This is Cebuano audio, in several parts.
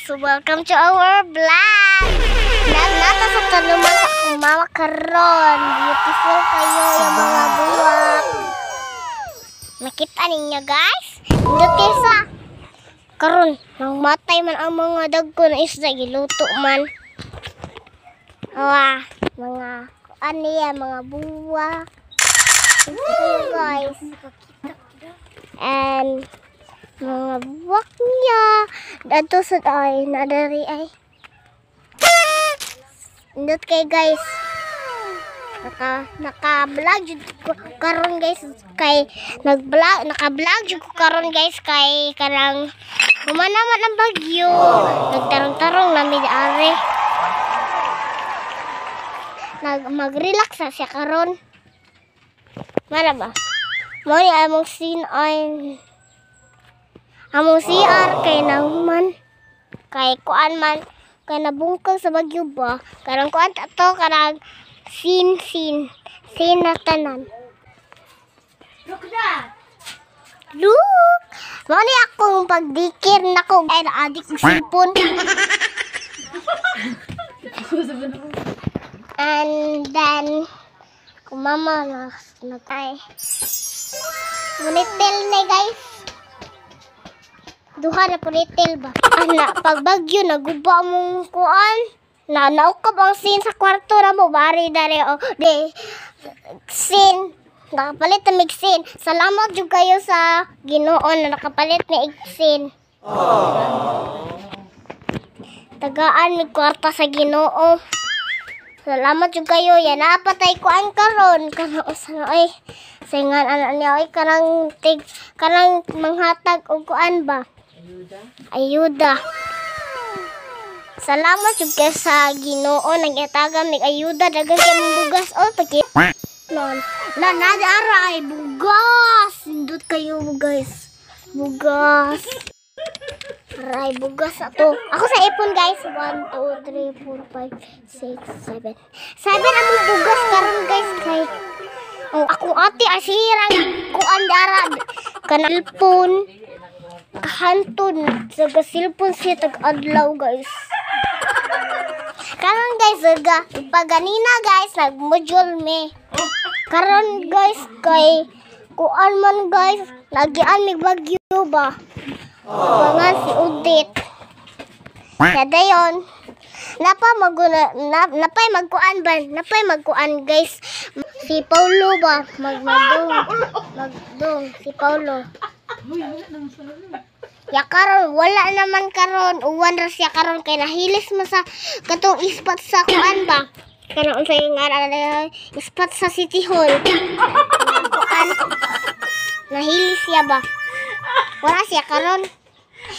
Welcome to our vlog. Nata sa tanuman sa akong mama karon. Beautiful kayo yung mga buwak. Nakita ninyo, guys? Indot kayo sa karon nang matay man ang mga dagko na isda, giluto man. Wah, mga ano yan, mga buwak. Indot kayo, guys. And mga buwak niya. Dato sa ay nadari ay. Indot kay, guys. Naka vlog jud ko karon, guys, kay nag-vlog, naka-vlog jud ko karon, guys, kay kanang human naman ang bagyo. Nagtarong-tarong nami ari. Mag-relax na siya karon. Mara ba? Mo ni among scene ay among CR kay nahuman kay kuan man kay nabungkag sa bagyo ba, karang kuan ta to, karang scene scene scene na tanan. Look that! Look, mo ni akong pagdikir nako ay naadik og cellphone. And then kung mama na nagay punitil na, guys, duha na punitil ba. Ana pag bagyo naguba mong kuan na naukab ang scene sa kwarto na mo bari dali o di scene nakapalit na mig scene. Salamat jud kayo sa Ginoo na nakapalit na ig scene. Tagaan mig kwarta sa Ginoo. Salamat jud kayo. Yan napatay kuan karon kanang usa na ay singan ana niya ay kanang tig kanang manghatag og kuan ba. Ayuda. Ayuda. Salamat jud kay sa Ginoo nagatagan mig ayuda, daghan kay mong bugas oh pagi. Non. Na na ara ay bugas. Indot kayo, guys. Bugas. Aray bugas ato. Ako sa ipon, guys. 1 2 3 4 5 6 7. 7 among bugas karon, guys, kay oh, akong ate asirang kuan dara kanang cellphone. Kahantod sa cellphone siya tag-adlaw, guys. Karon, guys, ga paganina, guys, nagmodule me. Karon, guys, kay kuan man, guys, nagian mig bagyo ba. Abangan si Udit. Kaya dayon, napa maguna na, napay magkuan ba? Napay magkuan, guys. Si Paulo ba magmadong magdong si Paulo. Uy, wala nang salo. Ya karon wala naman karon, uwan ra siya karon kay nahilis man sa katong ispat sa kuan ba. Kanang unsay ngaran, ispat sa City Hall. Kuan. Nahilis siya ba? Wala siya karon.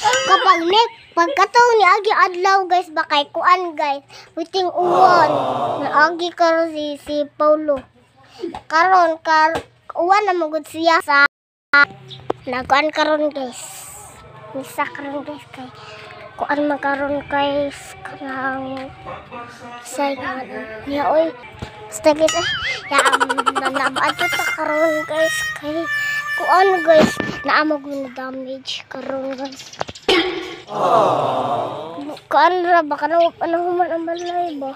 Kapag nek pagkatong ni agi adlaw, guys, ba kay kuan, guys, witing uwan. Naagi karon si si Paulo. Karon kar uwan na magud siya sa nagkuan karon, guys. Misa karon, guys, kay kuan man karon, guys, kanang say niya oy. Basta, guys, eh, ya nanabato ta karon, guys, kay kuan, guys, naa na damage karon, guys. Kuan ra ba kanang ano human ang balay ba?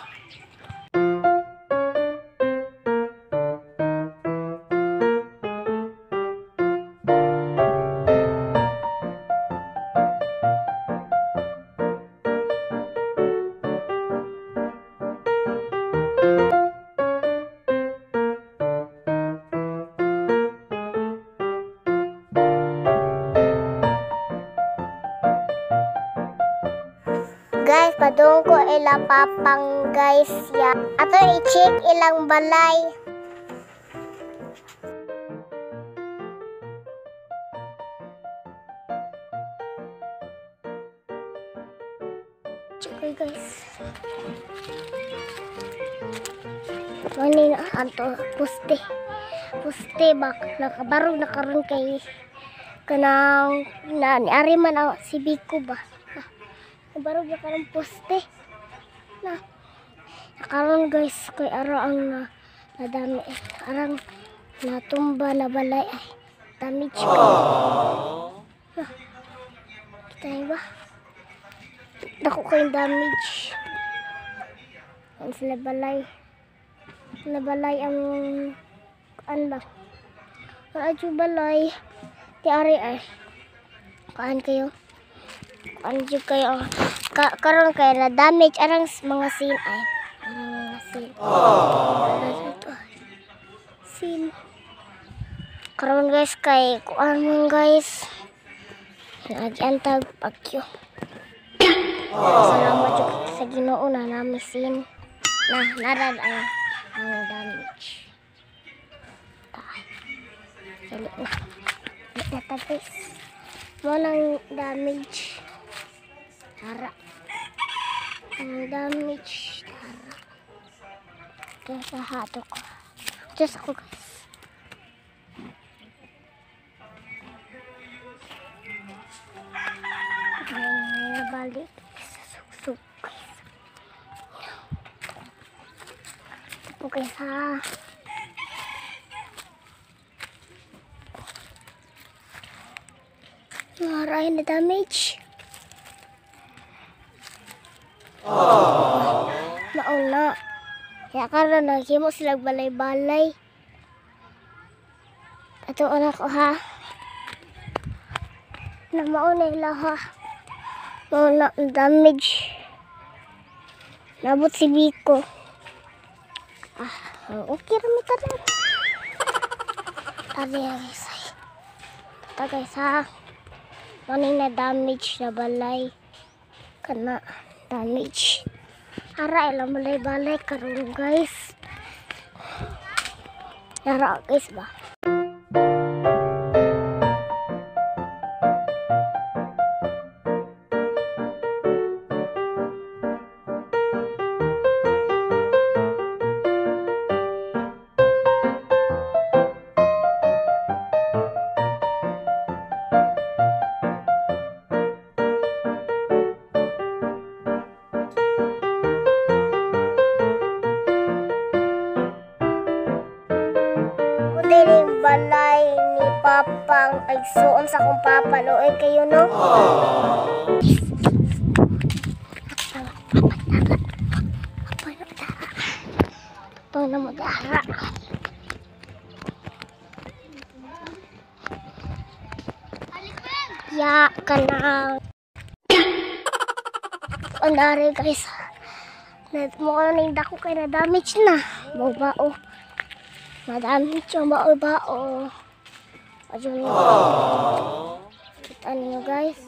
Guys, padung ko ila papang, guys, ya. Ato i-check ilang balay. Check ko, guys. Mani na ato poste. Poste ba nakabarog na karon kay kanang na niari man ang si Biko ba. Nabarog na karon poste. Na karon, guys, kay ara ang na nadami arang natumba na balay ay damage ko. Ah, kita ba? Dako kayong damage. Ang sila balay. Sila balay ang kuan ba? Wala jud balay. Di ari ay. Kuan kayo. Kuan jud kayo. Karon kay na damage arang mga sin ay. Arang mga sin. Sin. Karon guys kay kuan man guys. Nagiantag bagyo. Salamat jud sa Ginoo na nami sin. Na narad ay ang damage. Dali na. Dali na ta guys. Mo nang damage. Tara. Ang damage. Tara. Kaya sa hato ko. Diyos ako guys. Ay, nabalik. Suksok guys. Ito po guys ha. Maray na damage. Mauna. Kaya karon naghimo sila balay-balay. Ato una ko ha. Na mauna ila ha. Mauna ang damage. Nabot si Biko. Ah, okay ra mi tanan. Tari guys. Tata guys ha. Mauna na damage na balay. Kana damage. Ara ilang balay-balay karon guys. Ara guys ba. Balay ni Papang ay suon sa akong papa looy kayo no. Papa na mo dara. Ya kanang andare guys. Mo ning dako kay na damage na. Mao. Madami siyang bao-bao. Ayun. Kita niyo guys.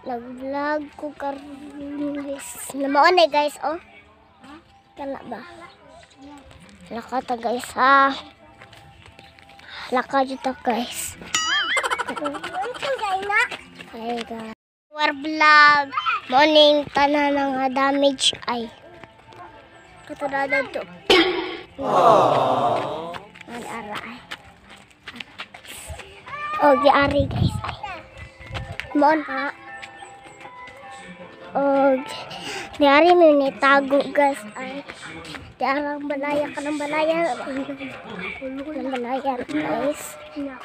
Nag-vlog ko karon guys. Namaon eh guys oh. Kana ba? Laka ta guys ha. Laka jud ta guys. Hi guys. War vlog. Morning tanan nga damage ay katulad to. Ara ay. Oh, giari guys ay. Mon ha. Og diari mi ni tago guys ay. Diarang balaya ka ng balaya. Ng balaya guys.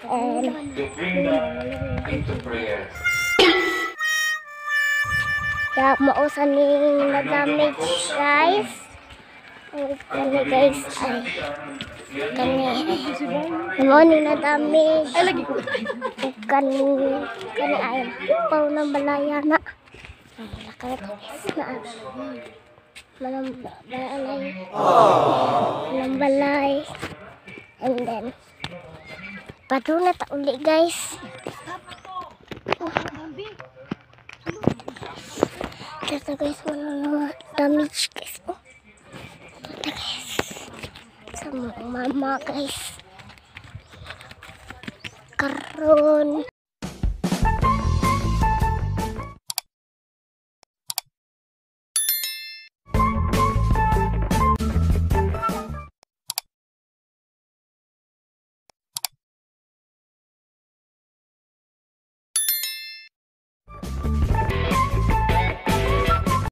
And to bring them into prayer. Ya, mausan ni na damage guys. Kani guys ay. Kani. Mao ni na damage. Ay lagi ko. Kani kani ay paw ng balaya na. Laka guys na. Manang balay. Manang balay. And then paduna ta uli guys. Tata guys, wala na damage guys. Oh. Tata guys. Sa mga mama guys. Karon.